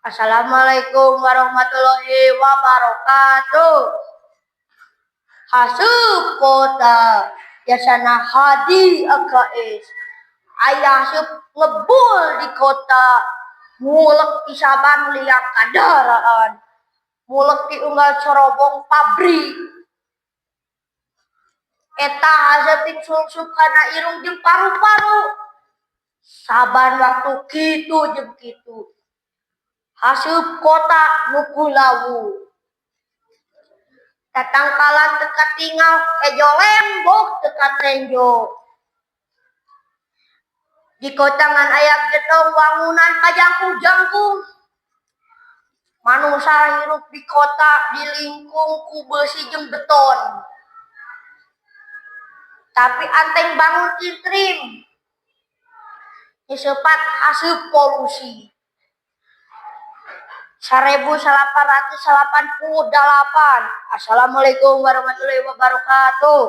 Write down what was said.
Assalamualaikum warahmatullahi wabarakatuh. Haseup kota biasana Hadi AKS. Aya haseup ngebul di kota, mulek di saban liang kandaraan. Mulek di unggal corobong pabrik. Eta haseup ting sungsup kana irung jeung paru-paru. Saban waktu kitu jeung kitu. Haseup kota nu kulawu. Tatangkalan teu katingal, hejo lembok teu katenjo. Di kota ngan aya gedong wangunan pajangkung-jangkung. Manusa hirup di kota dilingkung ku beusi jeung beton. Tapi anteng bangun intrim. Nyeseupat haseup polusi. 1888. Assalamualaikum warahmatullahi wabarakatuh.